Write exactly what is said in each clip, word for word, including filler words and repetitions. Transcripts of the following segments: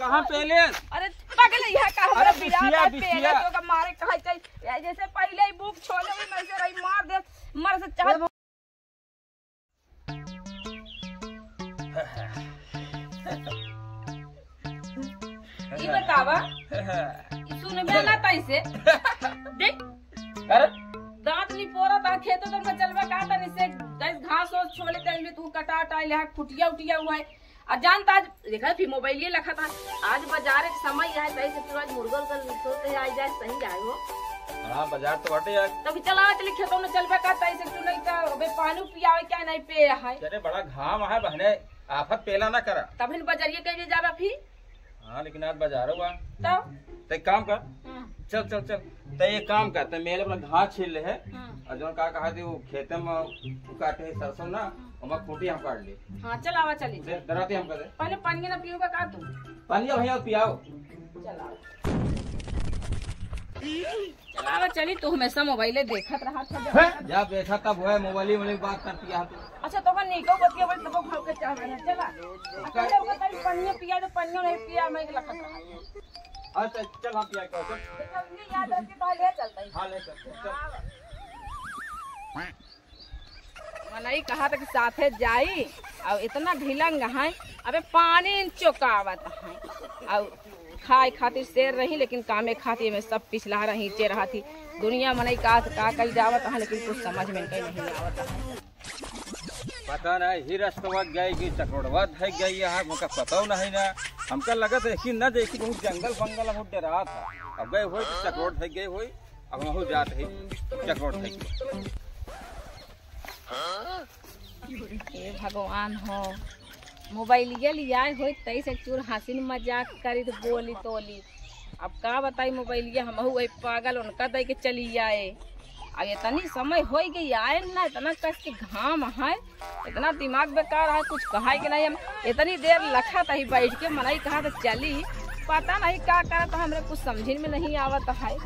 कहाँ पेले? अरे पगले, यह का हमरा अरे बिछिया, बिछिया। पेले तो का मारे कहा चाहिए। जैसे पहले ही भूख छोले हुई, वैसे रही मार दे, मर से चाहे। ई बतावा, ई सुनबे ना तैसे। देख, अरे? दांत निपोरा ता खेतो तो में चलबे का तनी से, दस घास ओस छोले तनी में तू कटा उटा ले, खुटिया उटिया हुआ है। आ जानता आज देखा फिर मोबाइलिए लखा था। आज बाजार के समय है, तैसे तू आज मुर्गा उर्गा सोते आ जाए, सही जाए हो। हाँ, बाजार तो बाटे यार। तभी चला चली खेतों में चलबे का, तैसे तू नहीं का, अबे पानी पियावे क्या नहीं पे है। अरे बड़ा घाम है बहने, आफत पेला ना करा। तभी न बाजारिए कहीं जाबा फिर। हाँ, लेकिन आज बाजार हुआ। तो? तो एक काम कर। हाँ। चल, चल, चल। तो एक काम कर, तो मेरे अपना घास छील ले है। हाँ। और जौन का कहा थी, वो खेते में वो काटे है सरसों ना, हाँ। ओमा खूंटी हम काट ले। हाँ, चल आवा, चली। दे, डराते हम कर दे। पहले पानी ना पीऊगा का तू? पानी भैया पियाओ। चल आवा। चलावा चली, तू हमेशा मोबाइले देखत रहा था जब। हैं? जब देखा तब वह मोबाइल में बात करती है तू। अच्छा, तो अपन निको बतिया बोल, तो भाव के चाह रहा, चला। अच्छा, जब बताई पनिया पिया तो पनिया नहीं पिया, मैं एक लखत रहा। अच्छा, चल हम पिया के आओ, चल। देखा, ये याद रख के तो ले चलता है। हाँ, ले चल, चल। हाँ। मनई कहा था कि साथे जाई, और इतना ढिलंग है, अबे पानी इन चोकावत है, और खाए खातिर शेर रही, लेकिन कामे खातिर में सब पिछला रही, चे रहा थी। दुनिया मनई का, का कही जावत है, लेकिन कुछ समझ में कहीं नहीं आवत है। पता नहीं, ही रस्तवा गई कि चकरोड़वा धई गई है, हमका पता नहीं ना। हमका लगत है कि न जैसे बहुत जंगल बंगल हम डरात है। अब गए होई कि चकरोड़ धई गए होई, अब हम जात है चकरोड़ धई गए। हे भगवान हो, मोबाइलिया लियाए होई तैसे चूर हंसी मजाक करी तो बोली तोली। अब का बताई मोबाइलिया, हमहू वही पागल उनका दे के चली आए। अब इतनी समय होई गई आए ना, इतना कस के घाम है, इतना दिमाग बेकार है, कुछ कहा के नहीं। हम इतनी देर लखत ही बैठ के मनई कहा तो चली, पता नहीं का करत है, हमरे कुछ समझिन में नहीं आवत है।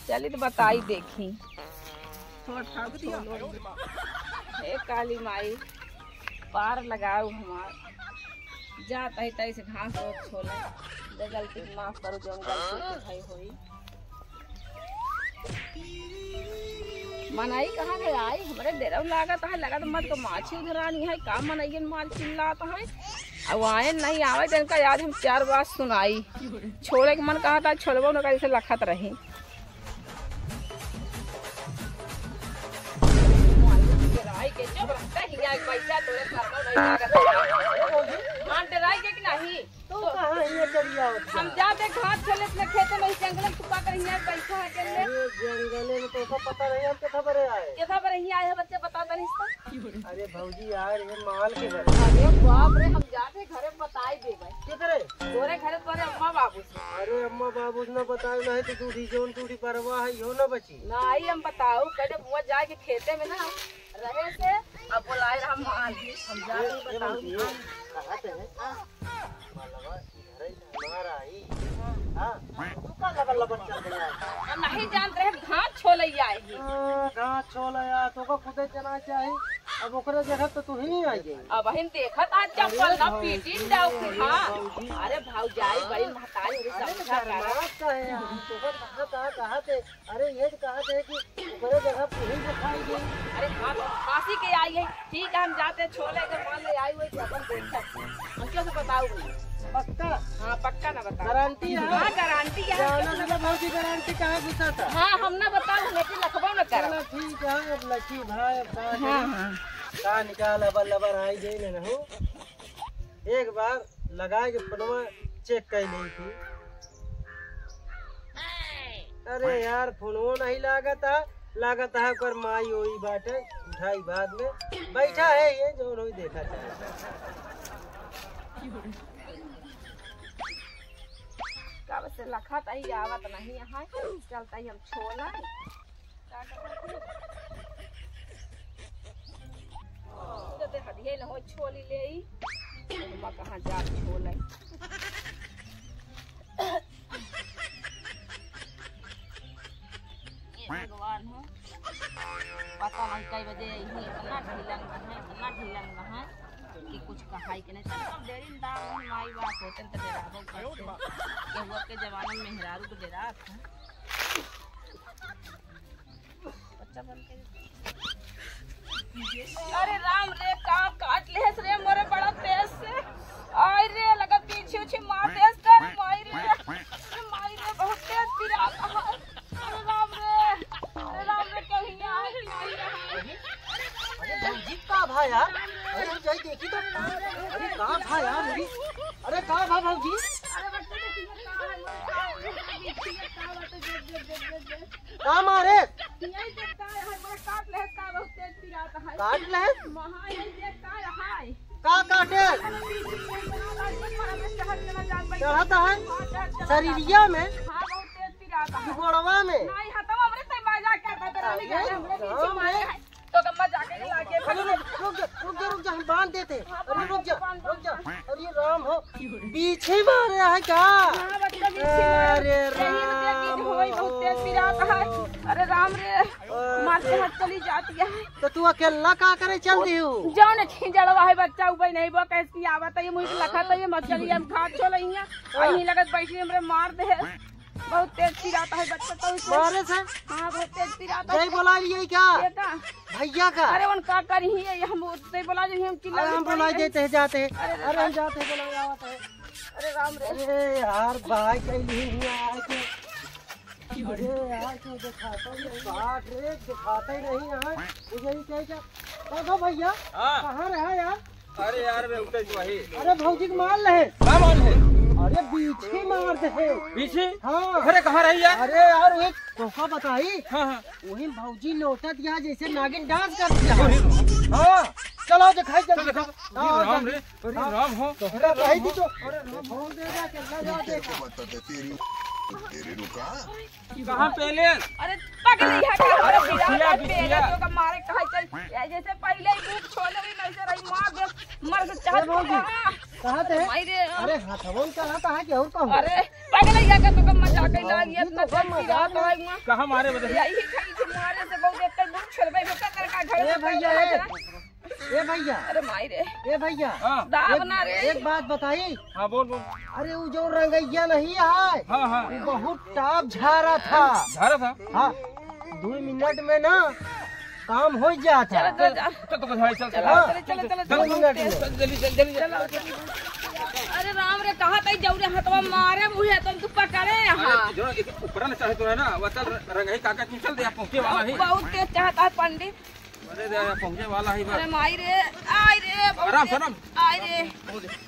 चली तो बताई देखी। छोड़, छोड़, छोड़। हे काली माई, पार लगाऊ हमार। जात ही तैसे घास रोक छोला। जे गलती के माफ करो, जौन गलती के भाई होई। मनई कहाँ गए आई? हमरे डेरा लागत है, लगत मत को माछी उधरानी है, का मनइयन मार चिल्लात है। अब आए नहीं आवे, तो इनका याद हम चार बात सुनाई। छोड़े के मन कहा था, छोड़बो न करी से लखत रही। डराई के चुप रहता ही, यार, पैसा तोरे करना नहीं लागत है। हाँ, डराई के कि नहीं? तू कहाँ हियाँ चली आवत हम बा? जाते घास चले अपने खेते में, जंगल में छुपा कर हियाँ बैठा है अकेले। अरे, जंगले में तो ओका पता नहीं, हम कितना बड़े आए। कितना बड़े हियाँ आए हैं बच्चे, बता दे इसको। अरे भौजी यार, ये माल के घर। अरे बाप रे, हम जाते घरे बताई देबे। केकरे? तोरे घरे तोरे अम्मा बाबू से। अरे अम्मा बाबू से ना बताए, नहीं तो दूधी जौन टूटी परवा है, यो ना बची। नहीं, हम बताऊ, कहे हुआ जाए के खेते में ना रहे से, अब बुलाए रहा माल, हम जाते ए, ए बताऊ। भौजी, ए, कहा थे? हाँ। मलवा, घरे हमार आई। हाँ। हाँ, तू का लबर लबर चल रहा है? हम नहीं जानत रहे, घास छोलैया आई। हाँ, घास छोलैया, तो को खुदे जना चाही। अब ओकरे जगह तो तू ही नहीं आ जाई। अब हम देखत आज चप्पल ना पीटी जाओ कि हाँ। अरे भौजाई, बड़ी महतारी, अरे समझा कर। शर्मात का है यार, तो को कहा था, कहा थे, अरे, ये तो कहत है कि ओकरे जगह तू ही दिखाई गई। अरे, हाँ, तो फांसी के आई है। ठीक है, हम जाते छोले, अगर मान ले आई हुई तो अपन देखते हैं। हम क्यों से बताओ भाई? पक्का? हाँ, पक्का ना बताओ। गारंटी है? हाँ, गारंटी है। जाना मतलब भौजी गारंटी कहाँ घुसा था? हाँ, हम ना बताओ, हम अपनी लखबो न करो। चलो, ठीक है, अब लकी भाई, अब कहाँ हाँ, करें? हाँ। कहाँ निकाल, अबर लबर आई गई ना हो। एक बार लगाए के फोनवा चेक कर ली थी। अरे यार, फोनवो नहीं लागत है, लागत है ओकर माई ओई बाटे, उठाई बाद में। बैठा है ये, जौन होई देखा जाए। कब से लखत ही आवत नहीं है, चलता ही हम छोला। जदे हदिये न हो छोली ले ई। अम्मा कहाँ जा छोले। ये भगवान हो। पता नहीं कई बजे आई है, इतना ढीलन है, इतना ढीलन है। कि कुछ कहाई के नहीं, तब डेरी में दाम नहीं, माई बाप होते तो डेराबो करते। केहुआ के जमाना में मेहरारू को डेरात है। बच्चा बन के। अरे राम रे, का काट लेहस रे मोरे बड़ा तेज से। आय रे, लगा पीछे उछे मार देस का रे माई रे। अरे माई रे, बहुत तेज पिरात है। अरे राम रे, अरे राम रे, कहीं आ है कि नहीं आ है? अरे भौजी का भा यार? अरे जाई देखी तो। अरे का भा यार मेरी? अरे का भा भौजी? अरे बच्चा देखिए का है, का है, का बात है, देख, देख, देख, देख, देख। का मारे? यही देख का है, हमारा काट ले का बहुत तेज पिरात है। काट ले? महा यही देख का है। का काटे? अरे पीछे कोई बना रहा है, पर हमें शहर में ना जान पाई। चढ़त है? हाँ, चढ़, चढ़, शरीरिया में? हाँ, बहुत तेज पिरात है। गोड़वा में? नहीं, हथवा हमरे से मजाक करता, तेरा नहीं अरे, कहना, हमरे पीछे राम मारे रे। है। तो कम्मा जाके के लागे अरे रुक, रुक जा, रुक जा, रुक जा, हम बांध देते हैं। हाँ, अरे रुक जा, बांध, रुक जा। बांध। अरे राम हो, बीछी मारे है का? हाँ, बच्चा बीछी मारे। अरे यही तो तेज राम हो। बहुत तेज पिरात है। अरे राम रे, अरे। मार के हाथ चली जाती है। तो तू अकेला का करे चल दी हूँ? जौन खिंजड़वा है बच्चा, उबई नहीं बो, कैसे की आवत है, ये मुझे लखा तो ये मछली हम खा छोल हिया। हाँ। यहीं लगत बैठी हमरे मार दे। बहुत तेज पिरात है बच्चा तो इसमें। मारे से? हाँ, बहुत तेज पिरात है। जय बोला लिए क्या? ये का? भैया का? अरे उन का करी ही है, हम उतने बोला जो हम चिल्ला अरे हम पड़ी बोला है। देते हैं, जाते हैं। अरे अरे हम राम। जाते हैं, बोला आवत है। अरे राम रे। अरे यार, भाई कहीं नहीं हुआ है कि? अरे यार, क्यों दिखाता ही नहीं? काट रे, दिखाता ही नहीं यार। मुझे ही क्या, क्या? देखो भैया, हाँ। कहाँ रहा यार? अरे यार, बे उठे जो है। अरे भौजी के मार ले। का मार ले? अरे बीछी मार दे। बीछी? हाँ। अरे कहाँ रही यार? अरे यार, वो तोहका बताई। हाँ, हाँ। वही भौजी लोटत या जैसे नागिन डांस करती है। हाँ। चलो दिखाई चल जल्दी। दिखाओ। हाँ, राम जल्दी। रे, अरे हाँ। राम हो। तोहका अरे बताई राम थी हो। तो। अरे राम हो। फोन दे दे, चल जा दे। तेरी, तेरी रुका। कहाँ पहले? अरे पगली है का? अरे अरे बिछिया, बिछिया, बिछिया। जो का मारे कहा चल। ये जैसे पहले ही दूध छोले हुई वैसे रही मार दे। मर से चाहत ए भौजी, कहाँ? कहाँ थे? माई रे। अरे हथवन कहाँ था कि और कहूँ? अरे पगली है का तो का मजाक ही लाग ये भौजी, इतना तो का तेज मजाक पिरात है। है वहाँ। कहाँ मारे बदल? यही खाई से मारे से बहुत एक दूध छोले में का कर का घर ए में भैया, ए। ए भैया। अरे माई रे। ए भैया। हाँ। दाब एक, ना रे। एक बात बताई। हाँ, बोल, बोल। अरे, वो जो रंगैया नहीं है, हाँ, हाँ। वो बहुत टाप झारा था। झारा था? हाँ, दो मिनट में ना काम हो जाता। चलो, चलो, चलो। चल, तो भाई, चल, चल। चलो, हाँ। चलो, चलो, चलो, दो चलो, मिनट में। चलो। चल, जल्दी, चल, जल्दी, चल। चलो, चलो। अरे राम रे, कहा तई जौरे हथवा मारे, मुहे तुम तू पकड़े यहाँ। अरे, जो एक ऊपर ना चढ़े तो है ना, वो चल, र-, रंगई काका, तू चल दे, पहुँचे वाला ही। बहुत तेज चाहता है पंडित। अरे रे, पहुँचे वाला ही बस। अरे माई रे, आई रे, बहुत आराम से, तेज, आराम। आई रे।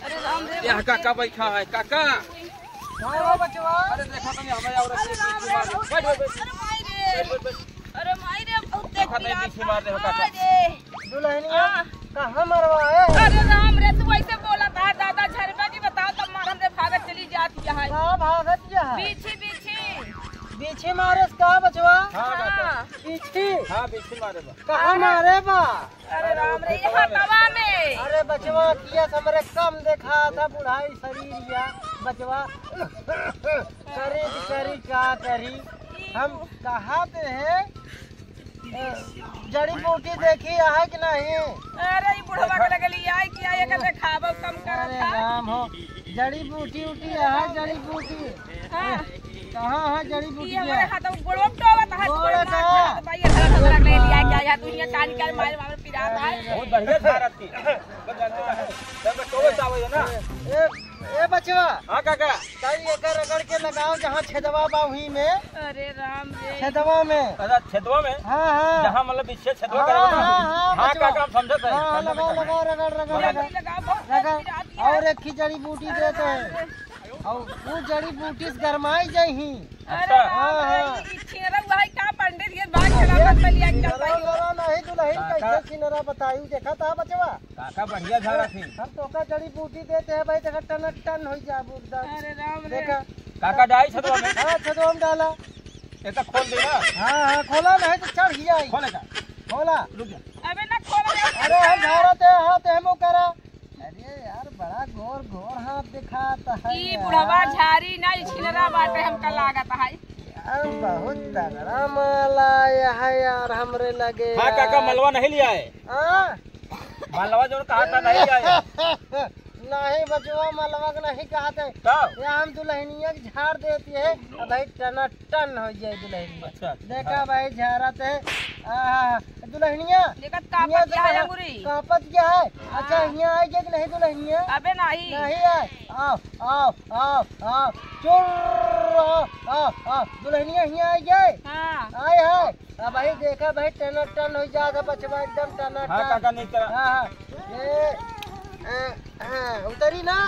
अरे राम रे, ये बहुत काका तेज। बैठा है, काका। का हो बचवा? अरे देखा तो नहीं, हमें और अरे राम रे, बहुत बैठ, बैठ, बैठ। अरे माई रे। बैठ, बैठ, बैठ। अरे माई रे, बहुत तेज देखा नहीं, पिरात बीछी मार दे हो, काका। आई रे। दुल्हनिया, हाँ। कहाँ मरवा है? अरे राम रे, तू ऐसे बोला था, दादा झरबा की बताओ, तब मार हमरे भागत चली जाती है। का भागत है? बीछी, बीछी। बीछी मारे का बचवा? हाँ, काका। हाँ। बीछी? हाँ, बीछी मारे बा। कहाँ मारे बा? अरे राम रे, ये हथवा में। अरे बचवा, किया से हमरे कम देखा था बुढ़ाई शरीर या बचवा। करी, करी, का करी? हम कहा थे है, जड़ी बूटी देखी है कि नहीं? अरे, ई बुढ़वा के लगली आई कि आई, एकर देखावो कम करत अरे था। राम हो, जड़ी बूटी उटी है, जड़ी बूटी। हाँ। कहाँ है जड़ी बूटी ई हमारे है? हाथ में गोड़वा टोवत है, गोड़ गोड़ का? मार खात बा, ये हाथ में रख ले लिया, क्या यार, दुनिया कान के मारे, मारे पिरात है। बहुत बढ़िया झारत थी। जब टोवे चावे ना। ए, ए बचवा। हाँ काका। तई एकर रगड़ के लगाओ जहाँ छेदवा बा वहीं में। अरे राम रे। छेदवा में। अच्छा, छेदवा में? हाँ, हाँ। जहाँ मतलब पीछे छेदवा हाँ, करवा ना। हाँ, हाँ, हाँ, बचवा। काका, हम समझत है, हाँ, हाँ, समझत लगाओ, है। लगाओ, रगड़, रगड़, रगड़। रगड़। लगाओ, बहुत रगड़। पिरात है। और एक ही जड़ी बूटी देते हैं। और वो जड़ी बूटी से गरमाई जाई ही। अरे अच्छा। राम रे, हाँ, हाँ। ई छिनरा हुआ है का पंडित? ये बात अरे, खड़ा मत लिया, क्या छिनरा भाई? उनरा नहीं, दुल्हन काका। कैसे छिनरा बताई, देखा था बचवा? काका बढ़िया झारा थी। हम तोका जड़ी बूटी देते हैं भाई, देखा टन टन हो जाबू एकदम। अरे राम रे। देखा। काका डाई छतवा में? हाँ, छतवा में डाला। ये तो खोल दे ना। हाँ, हाँ, खोला नहीं तो चढ़ गया ही। खोले का? खोला। रुक जा। अबे ना खोला रे। अरे हम झारा ते हाथ है मो करा। अरे यार, बड़ा गोर गोर हाथ दिखाता है ई यार। बुढ़वा झारी ना, ई छिनरा बाटे, हमका लागत है। यार, बहुत तगड़ा माल आया है यार, हमरे लगे हाँ, यार। काका, मलवा नहीं लिया है। हाँ? मलवा जोन कहा था नहीं आया। नहीं बचवा, मलवा के नहीं कहा थे। तब? ये हम दुल्हनिया के झाड़ देती है, अब भाई टना टन हो जाए दुल्हनिया। अच्छा, अच्छा। देखा भाई झाड़ा थे। आहा, दुल्हनिया, देखत हियाँ कांपत से गया है कहा-, अंगुरी। कांपत गया है। अच्छा, हाँ। हियाँ आई गया कि नहीं दुल्हनिया? अबे नहीं। नहीं है। आओ, आओ, आओ, आओ। चुर्र, आओ, आओ, आओ। दुल्हनिया हियाँ आई गए? हाँ। आए है। अब भाई देखा भाई, टना टन हो जात है बचवा, एकदम टना हाँ, टन। काका, नहीं करा। हाँ, हाँ। ये, हाँ, हाँ, उतरी ना।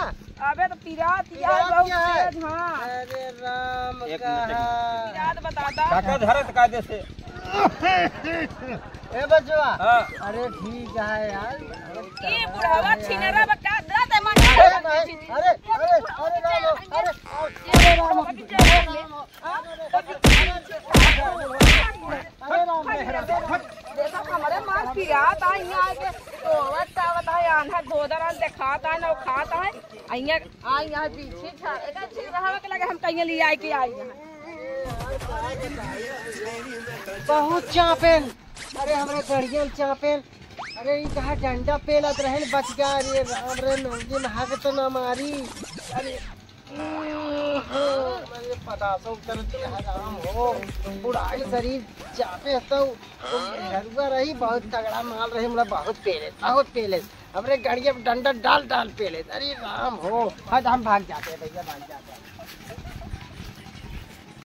अबे तो पिरात यार पिरात बहुत क्या है? तेज, हाँ। अरे राम एक मिनट, एक कहा। मिनट। पिरात बता दा। काका, धरत कायदे से। ए बचवा। हाँ। अरे ठीक है यार। ई बुढ़ावा छिनरा बा का दे दे मन। अरे नहीं, अरे, अरे, अरे राम, अरे, अरे राम, अरे राम। अरे राम। देखो, हमरे मार पिरात आ, यहाँ आके रोवत आवत है, आन्हर धोधर आन देखात है, ना खात है। आ यहाँ, आ यहाँ पीछे छा-, एका छीन रहा के लगे हम कहीं ले आए के आई यहाँ। बहुत चापेन। अरे हमरे गड़ियन चापेन। अरे ई कहाँ डंडा पेलत रहे न बच गया। अरे राम रे, नौजी में हाथ तो ना मारी। अरे अरे पतासो उतर के हराम हो, बुढ़ाई शरीर चापे तो घरुआ रही, बहुत तगड़ा माल रही, हमरा बहुत पेले, बहुत पेले। हमरे गड़िया पे डंडा डाल डाल पेले। अरे राम हो, हट हम भाग जाते हैं भैया, भाग जाते हैं।